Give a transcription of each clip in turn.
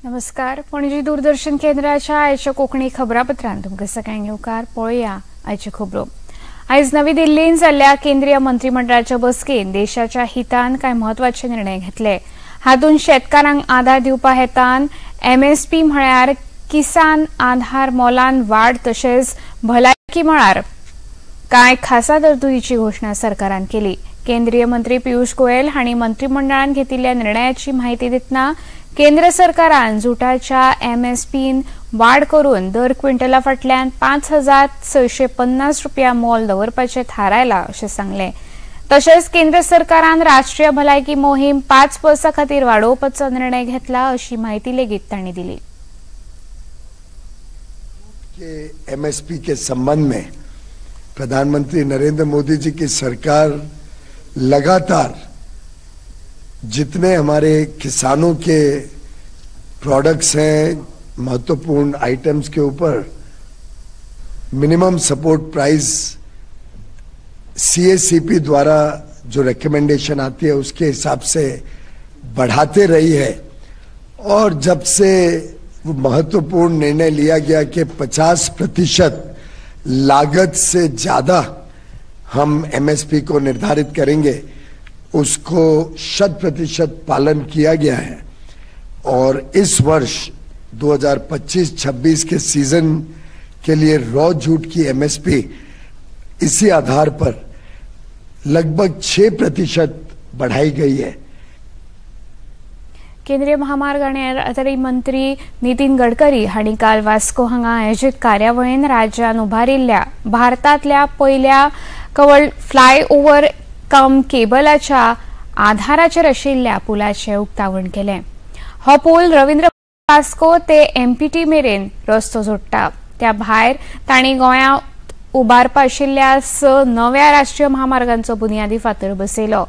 नमस्कार, पणजी दूरदर्शन केंद्राच्या आयच्या कोंकणी खबरापत्रांत तुमकां सगळ्यांक येवकार. पळोवया आयच्यो खबरो. आयज नवी दिल्लींत जाल्ल्या केंद्रीय मंत्रिमंडळाच्या बसकेन देशाच्या हितान कांय म्हत्वाचे निर्णय घेतले. हातूंत शेतकारांक आधार दिवपा हेतान एमएसपी म्हळ्यार किसान आधार मोलान वाड तशेंच भलायकी मळार कांय खासा तरतुदीची घोशणा सरकारान केली. केंद्रीय मंत्री पियुष गोयल हांणी मंत्रिमंडळान घेतिल्ल्या निर्णयाची म्हायती दितना केंद्र सरकारान जुटाच्या एमएसपीन वाड करून दर क्विंटला फाटल्यान 5,650 रुपया मोल दवरपाचें थारायलां अशें सांगलें. तशेंच केंद्र सरकारान राष्ट्रीय भलायकी मोहीम 5 वर्सां खातीर वाडोवपाचो निर्णय घेतला अशी म्हायती लेगीत तांणी दिली. एमएसपी के संबंध में प्रधानमंत्री नरेंद्र मोदी जी की सरकार लगातार जितने हमारे किसानों के प्रोडक्ट्स हैं, महत्वपूर्ण आइटम्स के ऊपर मिनिमम सपोर्ट प्राइस सीएसीपी द्वारा जो रिकमेंडेशन आती है उसके हिसाब से बढ़ाते रही है. और जब से वो महत्वपूर्ण निर्णय लिया गया कि 50% लागत से ज़्यादा हम एमएसपी को निर्धारित करेंगे, उसको 100% पालन किया गया है. और इस वर्ष 2025-26 के सीजन के लिए रॉ जूट की एमएसपी इसी आधार पर लगभग 6% बढ़ाई गई है. केंद्रीय महामार्ग आनी येरादारी मंत्री नितीन गडकरी हांणी काल वास्को हांगा आयोजीत कार्यावळीन राज्यान उबारिल्ल्या भारतांतल्या पयल्या कवळ फ्लायओव्हर कम केबलाच्या आधाराचेर आशिल्ल्या पुलाचें उक्तावण केलें. हो पूल रवींद्र वास्को ते एमपीटी मेरेन रस्तो जोडटा. त्या भायर तांणी गोंयांत उबारपा आशिल्ल्या 6 नव्या राष्ट्रीय महामार्गांचो बुनियादी फातर बसयलो.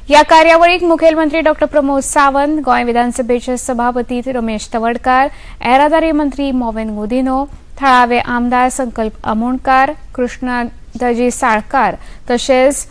ह्या कार्यावळीक मुखेलमंत्री डॉ प्रमोद सावंत, गोंय विधानसभेचे सभापती रमेश तवडकार, येरादारी मंत्री मोवेन गोदिनो, थळावे आमदार संकल्प आमोणकार, कृष्णादाजी साळकार तशेंच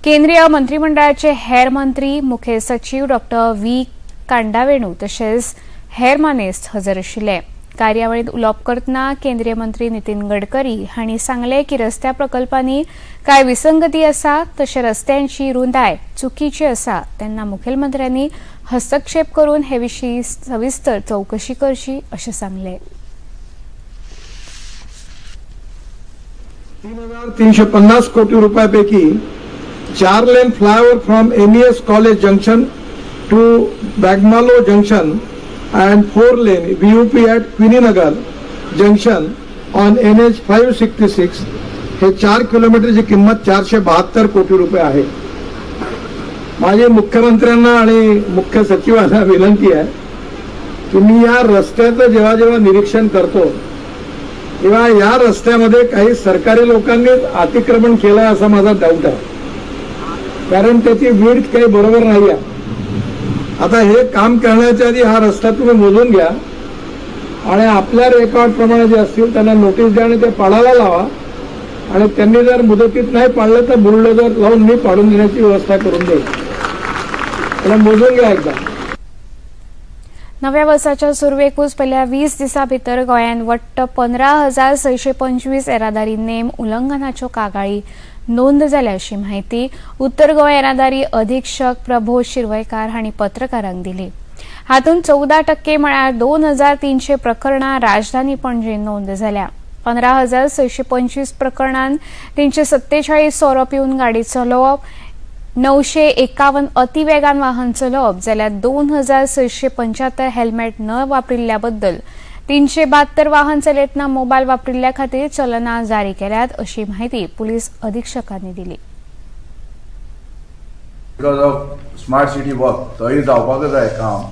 केंद्रीय मंत्रिमंडळाचे हेर मंत्री, मुखेल सचीव डॉ व्ही कांडावेणू तशेंच हेर मानेस्त हजर आशिल्ले. कार्यावळींत उलोवप करतना केंद्रीय मंत्री नितीन गडकरी हांणी सांगलें की रस्त्या प्रकल्पांनी कांय विसंगती आसा तशें रस्त्यांची रुंदाय चुकीची आसा, तेन्ना मुखेलमंत्र्यांनी हस्तक्षेप करून हे विशीं सविस्तर चवकशी करची अशें सांगलें. 3,350 कोटी रुपयांपैकी 4 lane flyover from MES college junction to Bogmalo junction and 4 lane VUP at Quininagar junction on NH 566 हे 4 किलोमीटरची किंमत 472 कोटी रुपये आहे. माझी मुख्यमंत्र्यांना आणि मुख्य सचिवांना विनंती आहे की मी या रस्त्याचं जेव्हा जेव्हा निरीक्षण करतो तेव्हा या रस्त्यामध्ये काही सरकारी लोकांनी अतिक्रमण केलं असा माझा डाऊट आहे, कारण त्याची विड्थ काही बरोबर नाही आहे. आता हे काम करण्याच्या आधी हा रस्ता तुम्ही मोजून घ्या आणि आपल्या रेकॉर्ड प्रमाणे जे असतील त्यांना नोटीस द्या आणि ते पाडायला लावा, आणि त्यांनी जर मुदतीत नाही पाडलं तर बुलडोजर लावून मी पाडून देण्याची व्यवस्था करून देईल. त्याला मोजून घ्या एकदा. नव्या वर्साच्या सुरवेकूच पयल्या 20 दिसां भितर गोंयांत वट्ट 15,625 येरादारी नेम उल्लंघनाच्यो कागाळी नोंद जाल्या अशी म्हायती उत्तर गोंय येरादारी अधीक्षक प्रबोध शिरवयकार हांणी पत्रकारांक दिली. हातूंत 14% म्हळ्यार 2,300 प्रकरणां राजधानी पणजे नोंद जाल्या. 15,625 प्रकरणांत 347 सोरो पिवन गाडी चलोवप, 951 अतिवेगान वाहन चलोवप जाल्यार 2,675 हेल्मेट न वापरिल्ल्या बद्दल 372 वाहन चलयतना मोबायल वापरिल्ल्या खातीर चलना जारी केल्यात अशी माहिती पुलीस अधीक्षकांनी दिली. Because of smart city work थंय जावपाक जाय काम,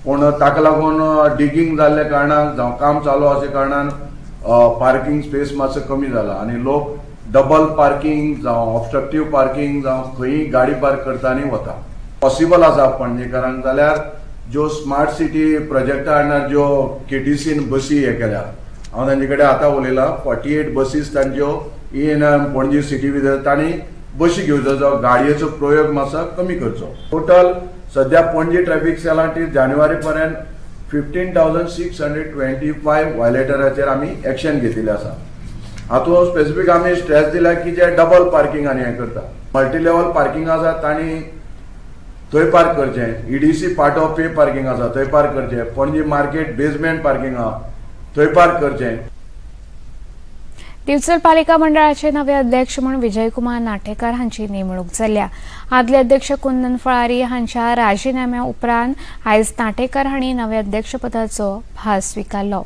पूण ताका लागून डिगींग जाल्ल्या कारणान जावं काम चालू आसल्या कारणान पार्किंग स्पेस मातसो कमी जाला आनी लोक डबल पार्किंग जावं ऑब्स्ट्रक्टीव पार्किंग जावं खंयी गाडी पार्क करता आनी वता. पॉसिबल आसा पणजेकारांक जाल्यार ज्यो स्मार्ट सिटी प्रोजेक्टा हाडणार ज्यो केटीसीन बसी हे केल्या, हांव तांचे कडेन आतां उलयलां, 48 बसीस तांच्यो इन पणजी सिटी भितर तांणी बशी घेवचो, जावं गाडयेचो प्रयोग मातसो कमी करचो. टोटल सद्या पणजी ट्रॅफिक सेलान ती जानेवारी पर्यंत 15,625 व्हायलेटराचेर आमी एक्शन घेतिल्लें आसा. हातूंत स्पेसिफीक आमी स्ट्रेस दिला की जे डबल पार्किंग आनी हें करता, मल्टी लेवल पार्किंग आसा तांणी थंय पार्क करचें, ईडीसी पाटो पे पार्किंग आसा थंय पार्क करचें, पणजी मार्केट बेजमेंट पार्किंग आसा थंय पार्क करचें. दिवचल पालिका मंडळाचे नवे अध्यक्ष म्हूण विजयकुमार नाटेकार हांची नेमणूक जाल्या. आदले अध्यक्ष कुंदन फळारी हांच्या राजीनाम्या उपरांत आयज नाटेकार हांणी नव्या अध्यक्षपदाचो भार स्विकारलो.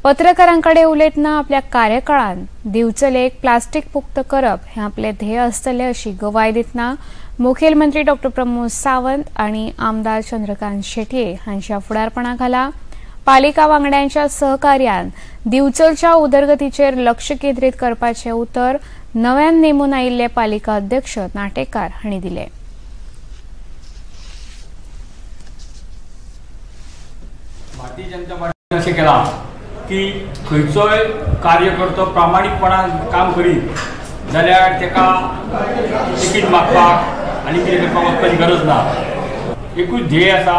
पत्रकारां कडेन उलयतना आपल्या कार्यकाळान दिवचलेक प्लास्टीक मुक्त करप हें आपलें ध्येय आसतलें अशी गवाय दितना मुखेलमंत्री डॉ प्रमोद सावंत आनी आमदार चंद्रकांत शेटये हांच्या फुडारपणा खाला पालिका वांगड्यांच्या सहकार्यान दिवचलच्या उदरगतीचेर लक्ष केंद्रीत करपाचें उतर नव्यान नेमून आयिल्ले पालिका अध्यक्ष नाटेकार हांणी दिलें. भारतीय जनता पार्टीन अशें केलां की खंयचोय कार्यकर्तो प्रामाणीकपणान काम करीत जाल्यार ताका तिकीट मागपाक आनी कितें करपाक वचपाची गरज ना. एकूच ध्येय आसा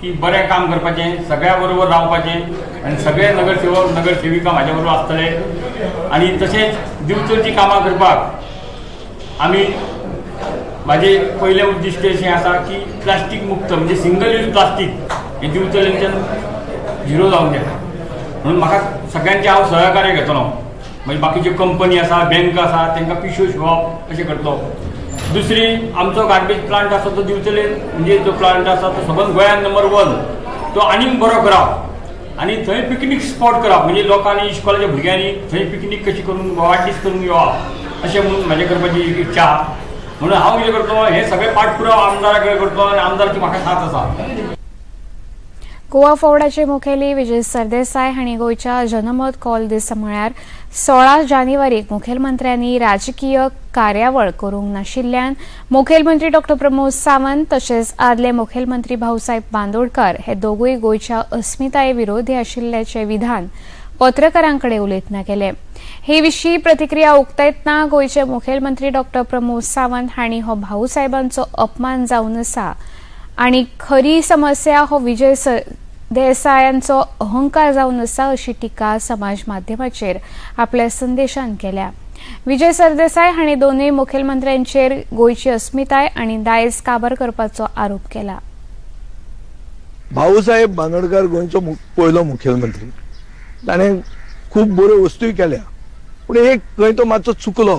की बरें काम करपाचें, सगळ्या बरोबर रावपाचें आनी सगळे नगरसेवक नगरसेविका म्हाज्या बरोबर आसतले आनी तशेंच दिवचलचीं कामां करपाक आमी म्हाजें पयलें उद्दिश्ट अशें आसा की प्लास्टीक मुक्त म्हणजे सिंगल यूज प्लास्टीक हें दिवचलेंच्यान झिरो जावन जाय म्हणून म्हाका सगळ्यांचें हांव सहकार्य घेतलो. म्हणजे बाकीच्यो कंपनी आसा, बँक आसा, तांकां पिश्यो शिंवप अशें करतलो. दुसरी आमचो गार्बेज प्लांट आसा तो दिवचले म्हणजे जो प्लांट आसा तो सबंद गोंयांत नंबर 1, तो आनीक बरो करप आनी थंय पिकनीक स्पॉट करप म्हणजे लोकांनी इस्कॉलाच्या भुरग्यांनी थंय पिकनीक कशी करून वाडदीस करून येवप अशें म्हणून म्हाजें करपाची एक इच्छा. म्हणून हांव कितें करतलो हें सगळें पाठपुराव आमदारा कडेन करतलो आनी आमदाराची म्हाका साथ आसा. गोवा फॉरवर्डाचे मुखेली विजय सरदेसाय हांणी गोंयच्या जनमत कौल दीस म्हळ्यार 16 जानेवारीक मुखेलमंत्र्यांनी राजकीय कार्यावळ करूंक नाशिल्ल्यान मुखेलमंत्री डॉ प्रमोद सावंत तशेंच आदले मुखेलमंत्री भाऊसाहेब बांदोडकर हे दोगूय गोंयच्या अस्मिताये विरोधी आशिल्ल्याचें विधान पत्रकारां कडेन उलयतना केलें. हे विशीं प्रतिक्रिया उक्तायतना गोंयचे मुखेलमंत्री डॉ प्रमोद सावंत हांणी हो भाऊसाहेबांचो अपमान जावन आसा आनी खरी समस्या हो विजय सरदेसायांचो अहंकार जावन आसा अशी टिका समाज माध्यमाचेर आपल्या संदेशान केल्या. विजय सरदेसाय हांणी दोनूय मुखेलमंत्र्यांचेर गोंयची अस्मिताय आनी दायज काबार करपाचो आरोप केला. भाऊसाहेब बांदोडकर गोंयचो पयलो मुखेलमंत्री, ताणें खूब बऱ्यो वस्तूय केल्या, पूण एक खंय तो मातसो चुकलो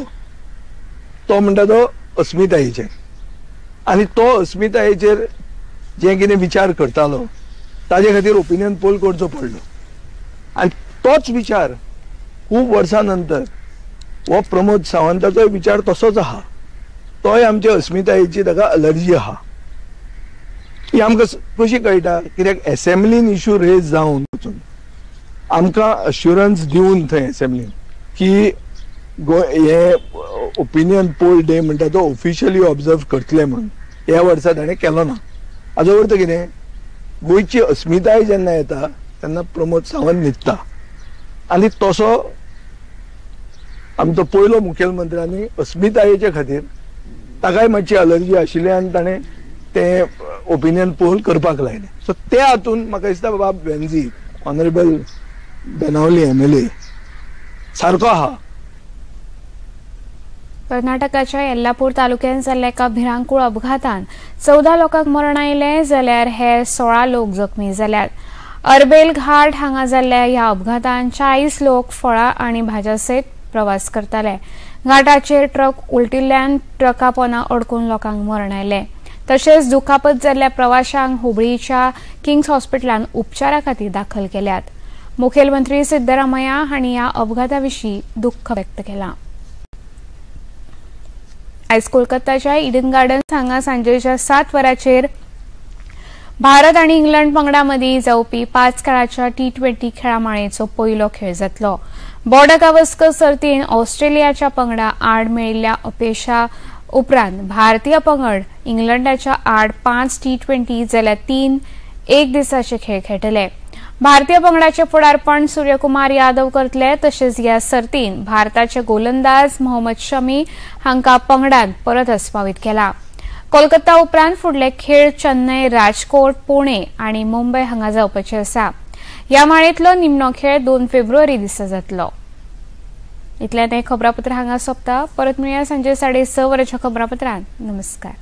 तो म्हणटा तो अस्मितायेचेर, आनी तो अस्मितायेचेर जे कितें विचार करतालो ताजे खातीर ओपिनियन पोल करचो पडलो आनी तोच विचार खूब वर्सां नंतर हो प्रमोद सावंताचोय विचार तसोच आहा, तोय आमचे अस्मितायेची ताका अलर्जी आहा. ही आमकां कशी कळटा कित्याक एसेंब्लीन इशू रेज जावन वचून आमकां अश्युरन्स दिवन थंय एसेंब्लीन की हे ओपिनियन पोल डे म्हणटा तो ऑफिशियली ऑब्जर्व करतले म्हणून ह्या वर्सा ताणें केलो ना. हाजो अर्थ कितें, गोंयची अस्मिताय जेन्ना येता तेन्ना प्रमोद सावंत न्हिदता आनी तसो आमचो पयलो मुखेलमंत्र्यांनी अस्मितायेचे खातीर ताकाय मातशी अलर्जी आशिल्ली आनी ताणें तें ओपिनियन पोल करपाक लायलें. सो ते हातून म्हाका दिसता बाब वेन्झी ऑनरेबल बेनावली MLA सारको आहा. कर्नाटकाच्या येल्लापूर तालुक्यांत जाल्ल्या एका भिरांकूळ अपघातान 14 लोकांक मरण आयलें जाल्यार हे 16 लोक जखमी जाल्यात. अरबेल घाट हांगा जाल्ल्या ह्या अपघातान 40 लोक फळां आनी भाज्या सयत प्रवास करताले. घाटाचेर ट्रक उलटिल्ल्यान ट्रका पोना अडकून लोकांक मरण आयलें. तशेंच दुखापत जाल्ल्या प्रवाशांक हुबळीच्या किंग्स हॉस्पिटलान उपचारा खातीर दाखल केल्यात. मुखेलमंत्री सिद्धरामय्या हांणी ह्या अपघाता विशीं दुख्ख व्यक्त केलां. आयज कोलकाताच्या इडन गार्डन्स हांगा सांजेच्या 7 वरांचेर भारत आनी इंग्लंड पंगडा मदीं जावपी 5 खेळाच्या T20 खेळा माळेचो पयलो खेळ जातलो. बॉर्डर गावस्कर सर्तीन ऑस्ट्रेलियाच्या पंगडा आड मेळिल्ल्या अपेशा उपरांत भारतीय पंगड इंग्लंडाच्या आड 5 T20 जाल्यार 3 एक दिसाचे खेळ खेळटले. भारतीय पंगडाचे फुडारपण सूर्यकुमार यादव करतले. तशेंच ह्या सर्तीन भारताचे गोलंदाज मोहम्मद शमी हांकां पंगडान परत आस्पावीत केला. कोलकाता उपरांत फुडले खेळ चेन्नय, राजकोट, पुणे आनी मुंबय हांगा जावपाचे आसा. ह्या माळेंतलो निमणो खेळ 2 फेब्रुवारी दिसा जातलो. इतल्यान हें खबरापत्र हांगा सोंपता. परत मेळया सांजे 6:30 वरांच्या खबरापत्रांत. नमस्कार.